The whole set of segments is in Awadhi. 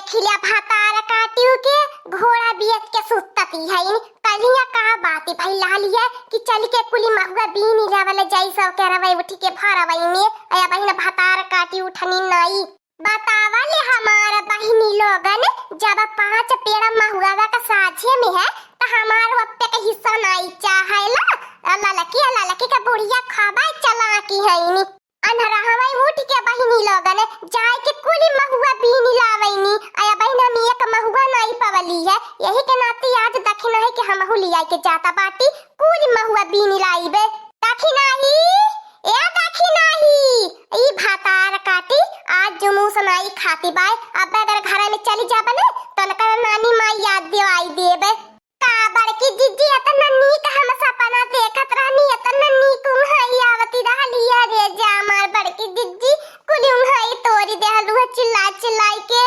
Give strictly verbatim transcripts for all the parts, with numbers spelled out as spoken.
खिलिया भतार काटियो के घोड़ा बियत के सुतती है। कलिया का बात भाई लालिया कि चल के कुली महुआ बीन लावल जाई, सब के रवै उठी के भरवै में। अया बहिन भतार काटी उठनी नाई। बतावा ले हमार बहिनी लोगन, जब पाँच पेड़ा महुआ का साझे में है, त हमार ओप्पे के हिस्सा नाई चाहेला। आ ललकी, आ ललकी के बुढ़िया खाबा चला की है इनी। अनरहवै उठ के बहिनी लोगन जाए के कुली महुआ बीन लावैनी। अया बहिन हम एक महुआ नाई पवली है, यही के नाते आज दखिनाही के हमहू लियाई के जाता बाटी, कुली महुआ बीन लाइबे। दखिनाही, ए दखिनाही, ई भतार काटी आज जुमूस नाई खाती बाय। अब अगर घर में चली जाबे न, तो उनकर नानी माई याद दिवाई देबे। का बड़की जिज्जी, एतना नीक हम सपना देखत रहनी, एतना नीक उंघाई आवती रहली है रे जा, हमार बड़की जिज्जी कुल उंघाई तोरी देहलू है चिल्ला चिल्लाई के।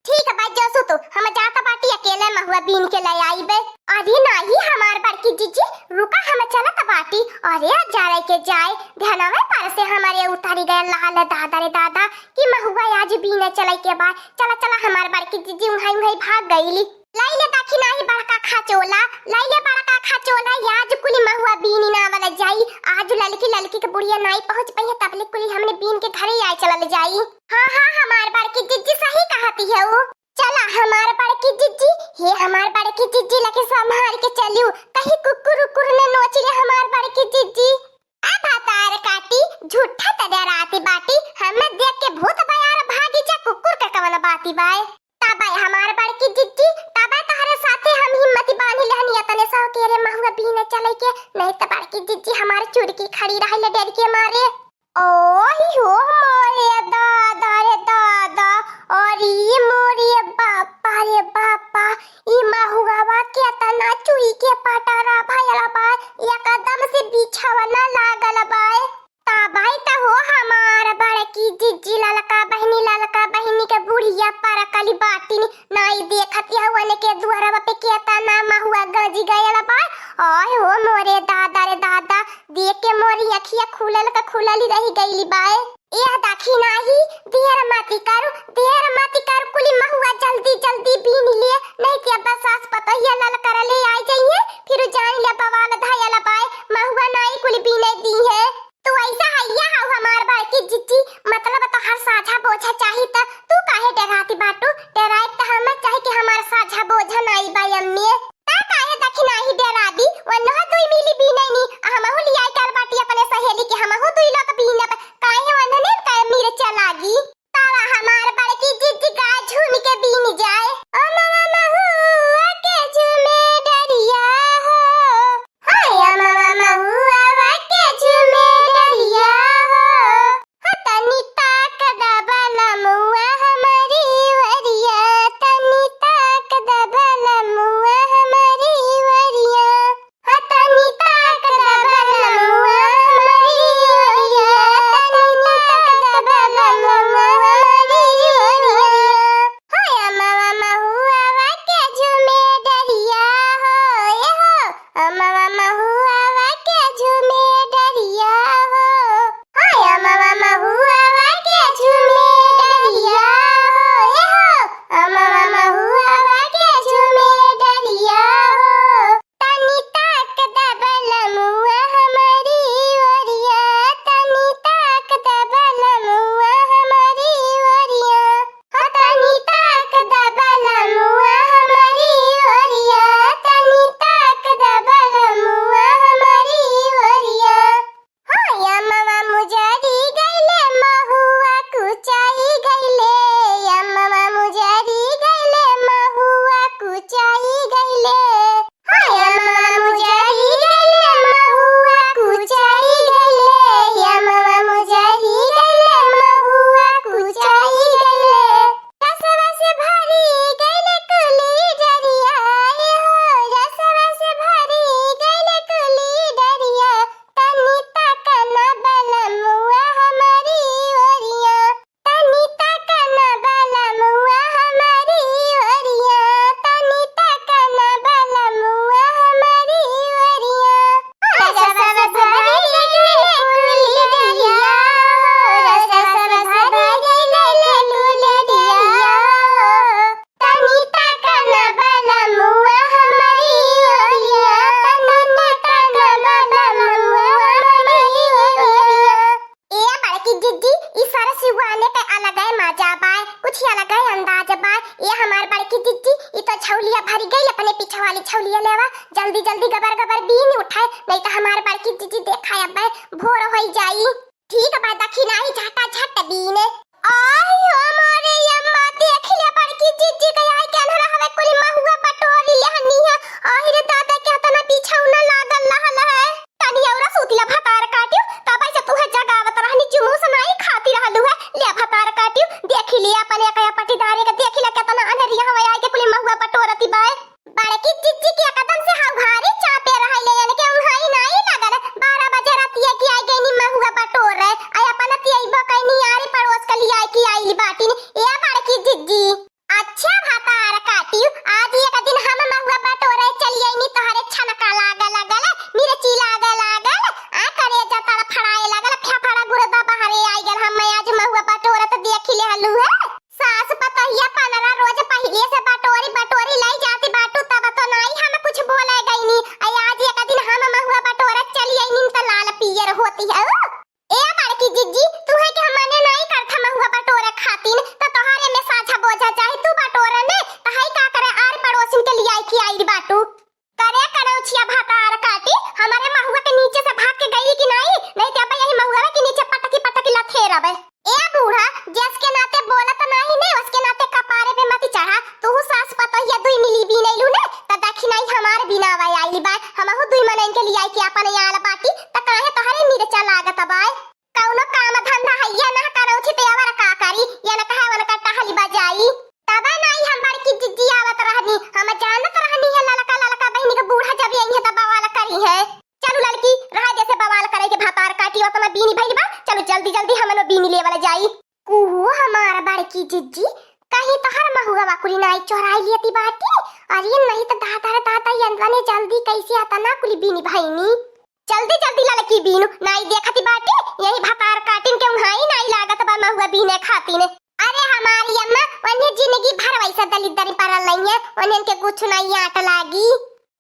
ठीक बा, जो सु तू, हम जात बाटी अकेले महुआ बीन के ले आईबे। अरे नाही हमार बड़की जिज्जी, रुका हम चलत बाटी। अरे जाए के जाए, ध्यानवे पर से हमारे उतारी गए लाल दादा रे दादा, कि महुआ आज बीने चले के बा। चला चला हमार बड़की जिज्जी उंघाई उंघाई भाग गईली। लाई ले दखिनाही बड़का खचोला, लाई ले बड़का खचोला, आज कुली महुआ बीनी ना वाला जाई। आज ललकी ललकी के बुढ़िया नाई पहुँच पई है, तबले कुली हमने बीन के घरे आए चलल जाई। हाँ हाँ हमार बड़की जिज्जी सही कहती है वो। चला हमार बड़की जिज्जी, हे हमार बड़की जिज्जी लगे संभाल के चलियो, कहीं कुकुर उकुर ने नोच ले हमार बड़की जिज्जी। आ भतार काटी झूठा त डराती बाटी, हम देख के भूत बयार भागी जा कुकुर के कवन बाती बाय। तबे हमार बड़की जिज्जी, तबे तोहरे साथे हम हिम्मती बांधी लेहनी, एतने सौ के रे महुआ बीने चले के, नहीं त बड़की जिज्जी हमार चुरकी खड़ी रही ले डर के मारे। ओही हो मोरे दादा रे दादा, अरे मोरे बापा रे बापा, ई महुआवा केतना चुई के पटारा भयल बा, एकदम से बिछवना लागल बा। तबही त हो हमार बड़की जिज्जी ललका बहिनी, ललका बहिनी के बुढ़िया परकली बाटिन, नाई देखत हवन के दुआरवा पे केतना महुआ गजी गयल बा। आय हो मोरे दादा रे दादा, देख के मोरी अखिया खुलल का खुलल ही रही गईली बाय। एह दखिनाही, देर मती करू, देर मती करू, कुली महुआ जल्दी जल्दी बीन ले, नहीं ते अब सास पतोहिया ललकरले आई जइहे, फिर जान ले बवाल धयल बाय, महुआ नाई कुली बीने दीहे। तू ऐसा हैया हऊ हमार बड़की जिज्जी, मतलब तोहार साझा बोझा चाही त तू काहे डेराती बाटू? डेराए त हम चाहे कि हमार साझा बोझा नाई बा अम्मी। त काहे दखिनाही डेराबी? वन्नो दुई मिली बीनैनी, आ हमहू लियाई काल बाटी अपने सहेली के, हमहू दुई लोग बीनब। काहे वन्हने का मिर्चा लागी? तावा हमार बड़की जिज्जी गाय झूम के बीन जाए। ओ मवा महुआ के झूमे डरिया हो। हाय मवा महुआ के झूमे डरिया हो। हो तनी ताक द बलमुआ हमरी वरिया, तनी ताक द बलमुआ हमरी वरिया। हो तनी ताक द बलमुआ हमरी वरिया, तनी ताक द बलमुआ हमरी वरिया। हाय मवा महुआ हमार बड़की जिज्जी, ई तो झौलिया भरी गई, अपने पीछे वाली झौलिया लेवा, जल्दी जल्दी गबर गबर बीन उठाए, नहीं तो हमार बड़की जिज्जी देखा अब्बे भोर होई जाई। ठीक बा, दखिनाही झटा झट बीने। आई हो मोरे अम्मा, देख ले बड़की जिज्जी के आई के अनहरा हवे कुल महुआ बटोरी लेहनी है। आई रे दादा, केतना बिछौना लागल रहल है। तनी औरा सूतिया भतार काटियो, तब ऐसे तुहे जगावत रहनी, जुमूस नाई खाती रहलू है। ले भतार काटियो, देखी ले अपने कया पटीदारे के, देखी ले केतना अनहरिया हवे आई के कुल महुआ बटोरती बाय। बड़की जिज्जी के एकदम से हौहारी चापे रहले, यानी के उन्हाई नाई लगल। बारह बजे रातिया की आई गईनी महुआ बटोरे, आई अपन तियैबो कईनी, आरी पड़ोस के लियाई की आइल बाटिन। ए बड़की जिज्जी, अच्छा भतार काटियो, आज एक दिन हम महुआ बटोरे चली आईनी, तोहरे छनका लागे लगल, मिर्ची लागे लागल, आ करेजा तड़फड़ाए लगल, फेफड़ा गुर्दा बहरे आई गल। हम आज महुआ बटोरत देखी लेहलू है। सास पतोहिया पनरा रोज पहिले से बटोरी बटोरी लई जाती बाटू, तब तो नाई हम कुछ बोले गईनी। आई आज एक दिन हम महुआ बटोरत चली आईनी त लाल पियर होती है। ए बड़की जिज्जी, तुहे के हम मने नाई करत महुआ बटोरे खातिन, त तोहरे में साझा बोझा चाहे तू बटोरे में, त हई का करे आर पड़ोसिन के लियाई की आइल बाटू। करे करौछिया भतार काटी, हमारे महुआ के नीचे से भाग के गई कि नाई, नहीं तो अब यही महुआ के नीचे पटकी पटकी लथेरबे। ए बूढ़ा, जस के नाते बोलत नाई ने, उसके नाते कपारे पे मत चढ़ा। तू सास पतोहिया दुई मिली बीनैलू ने, त दखिनाही हमार बिनावा आइल बा। हमहू दुई मनइन के लियाई के अपन आल बाटी, त काहे तोहरे मिर्चा लागत बाय? कौनो काम धंधा हैया ना करौछी, ते अवर का करी? या न कहे उनका टहली बजाई। तबे नाई हम बड़की जिज्जी आवत रहनी, हम जानत रहनी है ललका ललका बहिनी के बूढ़ा जब यही है त बवाल करी है। चलू ललकी, रहा जैसे बवाल करे के भतार काटी, ओतना बीनी भइल बा। चलू जल्दी जल्दी हमनो बीनी लेवल जाई। कुहू हमार बड़की जिज्जी, कहीं तोहर महुआ कुली नाई चोराई लियती बाटी। अरे नहीं त दादा रे दादा, यंदवा ने जल्दी कैसे अतना कुली बीनी भइनी। जल्दी जल्दी ललकी बीनू, नाई देखती बाटी, यही भतार काटिन के उहाई नाई लागत बा महुआ बीने खातिन। अरे हमारी अम्मा, उन्हें जिंदगी भर वैसा दलिद्दरी परल रही है, उन्हें के कुछ नाई आट लागी।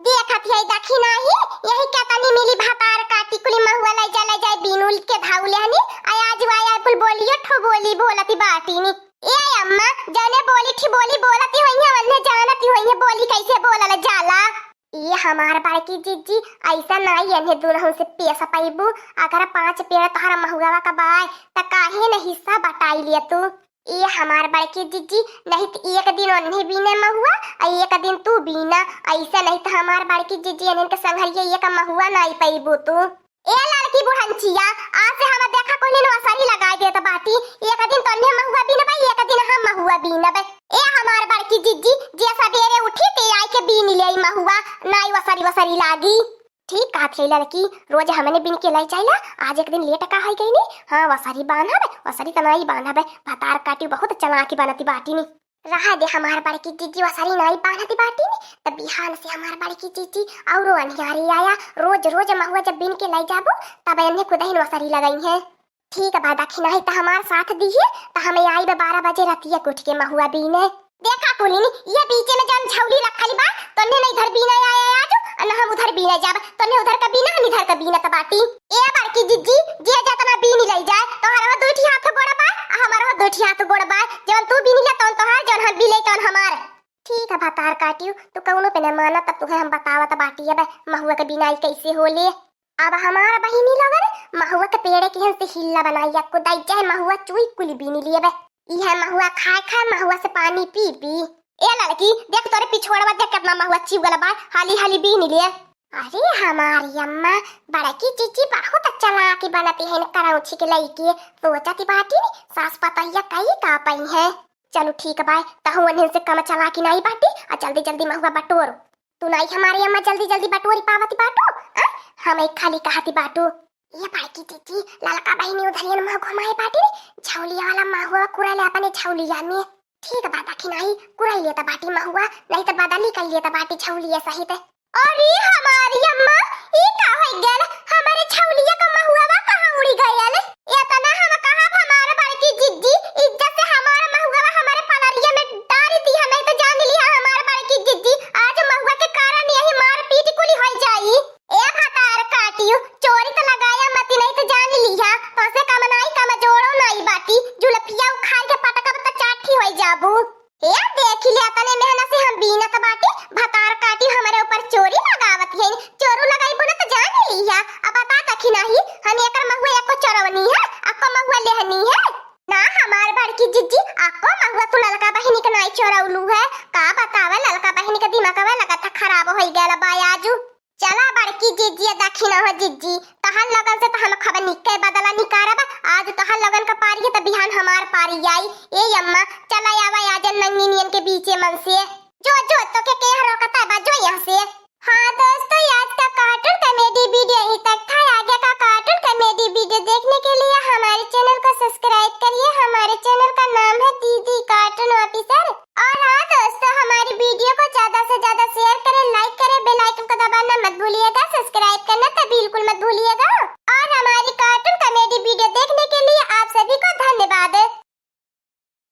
देखत है दखिनाही, यही केतनी मिली भतार काटी कुली महुआ लै जा लै जाए बीनू के धाऊ लेहनी, आ आज वाया कुल बोलियो ठो बोली बोलती बाटी नी। ए अम्मा, जने बोली ठी बोली बोलती होइहे, वन्ने जानती होइहे बोली कैसे बोलल जाला। ए हमार बड़की जिज्जी, ऐसा नाई एन्हे दुनहु से पेश पैबू। अगर पाँच पेड़ तोहरा महुआ का बाय, त काहे न हिस्सा बटाई लिया तू? ए हमार बड़की जिज्जी, नहीं त एक दिन ओन्हे बीने महुआ, आ एक दिन तू बीना। ऐसा नहीं त हमार बड़की जिज्जी, एन्हन के संघरिया एक महुआ नाई पैबू तू। ए लड़की बुढ़ंचिया, आज से हम देखा कोई दिन वसरी लगाए देत बाटी। एक दिन तोन्हे महुआ बीनबे, एक दिन हम महुआ बीनबे। ए हमार बड़की जिज्जी, जे सबेरे उठी ते आई के बीन ले आई महुआ, नाई वसरी वसरी लागी। ठीक कहत है लड़की, रोज हमने बीन के लाई जाइला, आज एक दिन लेट का है गई नी। हाँ, वसरी बांधबे, वसरी त नाई बांधबे, भतार काटी बहुत चालाकी बनती बाटी नी। रहा दे हमार बड़की जिज्जी, वसरी नाई बांधती बाटी नी, त बिहान से हमार बड़की जिज्जी औरो अन्हियारी आया, रोज रोज महुआ जब बीन के लाई जाबू, तब एन्हे कुदहिन वसरी लगई है। ठीक बा, दखिनाही त हमार साथ दीहे, त हमें आइबे बारह बजे रतिया के उठ के महुआ बीने। देखा कुलिन, ये बीचे में जौन झौली रखल बा, तोन्हे न इधर बीने आए आज, और न हम उधर बीने जाब, तोन्हे उधर का बीना, हम इधर का बीनत बाटी। ए बड़की जिज्जी, जे जतना बीन लई जाए, तोहर हो दुई ठी हाथ गोड़ बा, आ हमार हो दुई ठी हाथ गोड़ बा, जौन तू बीन ले तौन तोहार, जौन हम बीन ले तौन हमार। ठीक है भतार काटियो, तू कौनो पे न माना, तब तुहे हम बतावत बाटी अब महुआ के बिनाई कैसे होले। अब हमार बहिनी लोगन महुआ के पेड़े के हन से हिल्ला बनाई, या कुदाई चाहे महुआ चुई कुली बीनी लिए बे। इहे महुआ खाए खाए, महुआ से पानी पी पी। ए लड़की, देख तोरे पिछोड़वा देख कितना महुआ चिउगल बा, हाली हाली बीनी लिए। अरे हमारी अम्मा, बड़की जिज्जी बहुत चालाकी बनती है, इन करौछी के लइके सोचती बाटी, सास पतोहिया कई का पई है। चलो ठीक बाय, तहु उन्हन से कम चालाकी नाई बाटी, आ जल्दी जल्दी महुआ बटोरो। तू नाई हमारे अम्मा जल्दी जल्दी बटोरी पावती बाटू, आ? हम एक खाली कहती बाटू। ये बड़की जिज्जी, ललका बहिनी उधरियन मुँह घुमाए बाटी, झौलिया वाला महुआ कुरा ले अपने झौलिया में। ठीक बा दखिनाही, कुराई लेता बाटी महुआ, नहीं तो बदली कर लेता बाटी झौलिया सहित। अरे हमारी अम्मा, ई का होई गल? हमारे झौलिया का महुआ कहाँ उड़ी गयल? इतना हम कहब हमार बड़की जिज्जी, इज्जत से हमार महुआ हमारे पलरिया में डारी दिहा, नहीं तो जान लिहा हमार बड़की जिज्जी, आज महुआ के कारण यही मारपीट कुली होई जाई। ए भतार काटियो, चोरी तो लगाया मती, नहीं तो जान लिहा, तोसे कम नाई कमजोरो नाई बाटी, जुलफिया उखाड़ के पटकब त चाठी होई जाबू। ए, देखि ले, अतने मेहनत से हम बीनत बाटी, भतार काटी हमरे ऊपर चोरी लगावत है। चोरू लगाइबो न त जान लिहा। अब बता दखी नाही, हम एकर महुआ एको चोरवनी है, अको महुआ लेहनी है। ना हमार बड़की जिज्जी, अको महुआ तू ललका बहिनी के नाई चोरौलू है। का बतावे, ललका बहिनी के दिमागवा लगत है खराब होइ गयल बा आजू। चला बड़की जिज्जी, दखी न हो जिज्जी, तोहर लोगन से त हम खूब निक्के बदला निकारब। आज तोहर लोगन क पारी है त बिहान हमार पारी आई। ए अम्मा, चला आवा, आजन नंगनियन के बीचे मन से। जो, जो, तोके के रोकत बा, जो यहाँ से। हाँ दोस्तों, आज का कार्टून कॉमेडी वीडियो यहीं तक था। आगे का कार्टून कॉमेडी वीडियो देखने के लिए हमारे चैनल को सब्सक्राइब करिए। हमारे चैनल का नाम है दीदी कार्टून ऑफिसर। और हाँ दोस्तों, हमारी वीडियो को ज्यादा से ज्यादा शेयर